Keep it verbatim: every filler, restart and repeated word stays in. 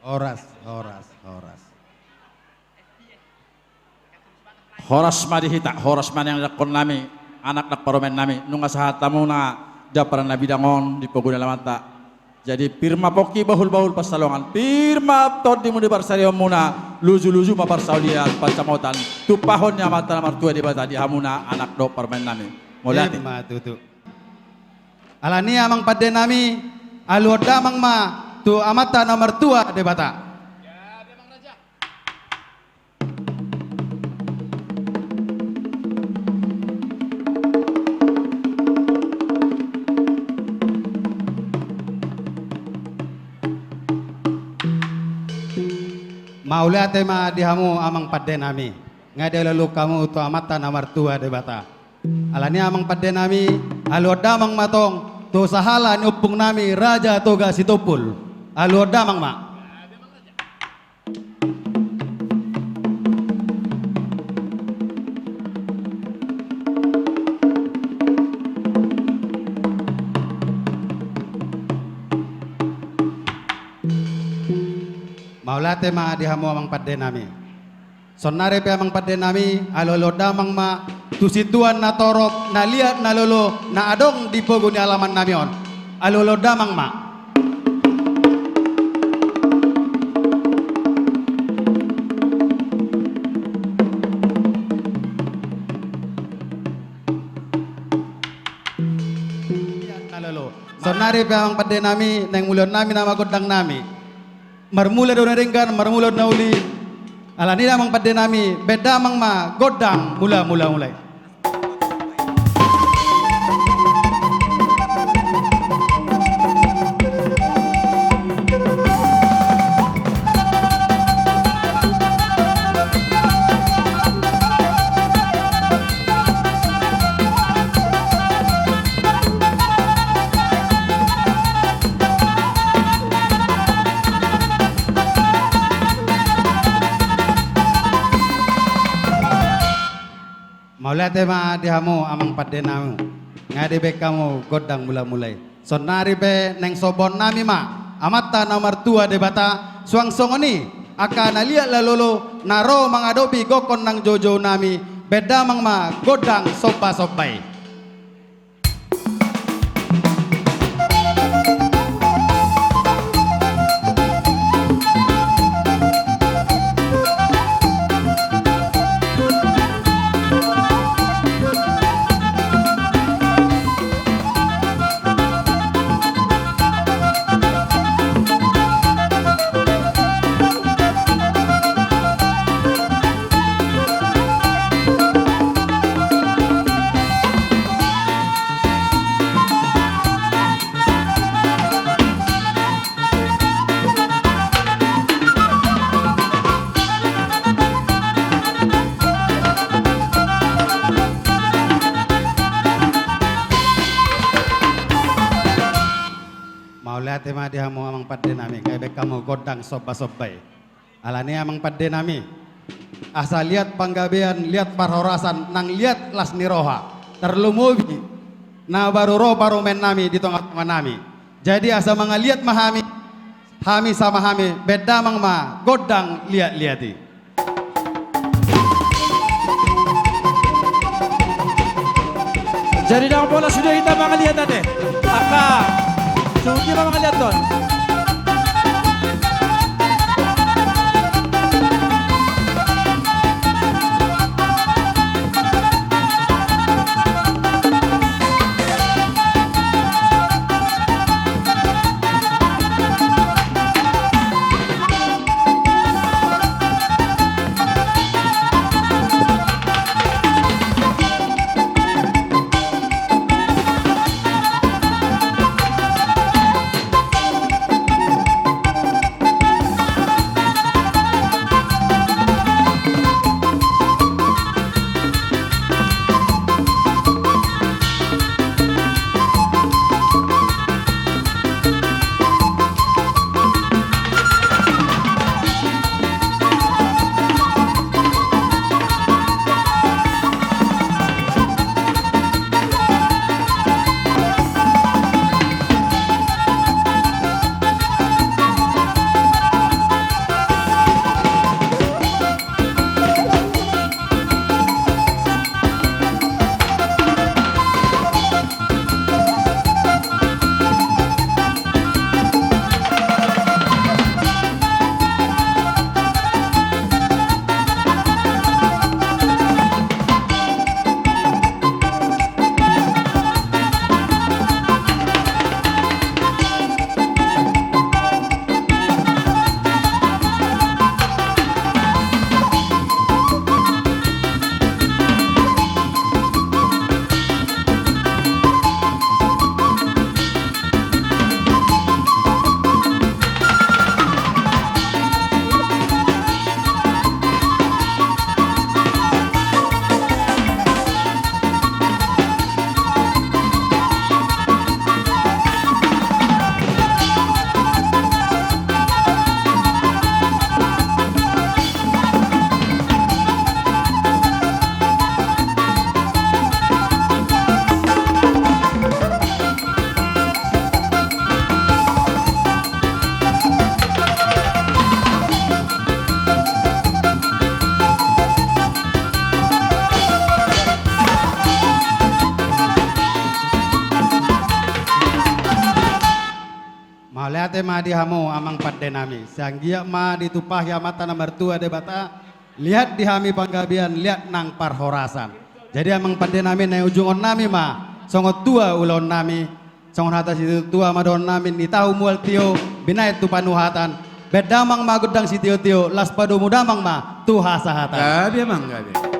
Horas, horas, horas. Horas ma di hita, horas ma nian, anakkonnami, anak nang parumaennami, nunga sahat hamuna damparan na bidang on di pogu ni alamanta. Jadi pir ma pongki, bahul-bahul pansalongan, pir ma tondimuna di parsaripeonmuna, luju-luju ma parsaulian pansamotan, tumpahon ni Amanta na martua Debata di hamuna anak dohot parumaennami. Mauliate. Ima tutu. Alani i amang pandenami, aluhon damang ma tu Amanta na martua Debata. Mauliate ma di hamu amang pandenami, nga dialualuhon hamu tu Amanta na martua Debata. Alani i amang pandenami, aluhon damang ma tong tu sahala ni ompungnami Raja Toga Sitompul. Aluhon damang ma. Mauliate ma di hamu amang pandenami. Saonnari pe amang pandenami, alualuhon damang ma tu situan na torop, na liat na lolo, na adong di pogu ni alamannami on. Alualuhon damang ma. Liat na lolo. Saonnari pe amang pandenami, naeng mulihonnami nama gondangnami. Marmula do na denggan, marmula do na uli. Alani i amang pandenami, baen damang ma gondang mula mula mula i. Mauliate ma di hamu amang pandenami, nga dibaen hamu gondang mula mula i. Saonnari pe naeng sombaonnami ma Amanta na martua Debata, suang songon i angka na liat na lolo na ro mangadopi gokhon nang joujounami, baen damang ma gondang somba somba i. Mauliate ma di hamu amang pandenami, nga dibaen hamu gondang somba somba i. Alani i amang pandenami, asa liat panggabean, liat parhorasan, nang liat las ni roha, tarlumobi na baru ro parumaennami di tonga tonganami. Jadi asa mangaliat ma hami, hami sama hami, baen damang ma gondang liat liat i. Jadi ndang pola sude hita mangaliat ate. Angka sude ma mangaliathon. Di hamu amang pande nami, sai anggiat ma ditumpahi Amanta na martua Debata, liat di hami panggabean, liat nang parhorasan. Jadi amang pande nami, na ujungon nami ma songon tua ulaon nami, songon hata situatua ma dohonon nami: Ni tahu mual tio, binahen tu panuhatan. Bahen damang ma gondang sitiotio, laos padomu damang ma tu hasahatan. Gabe amang, gabe.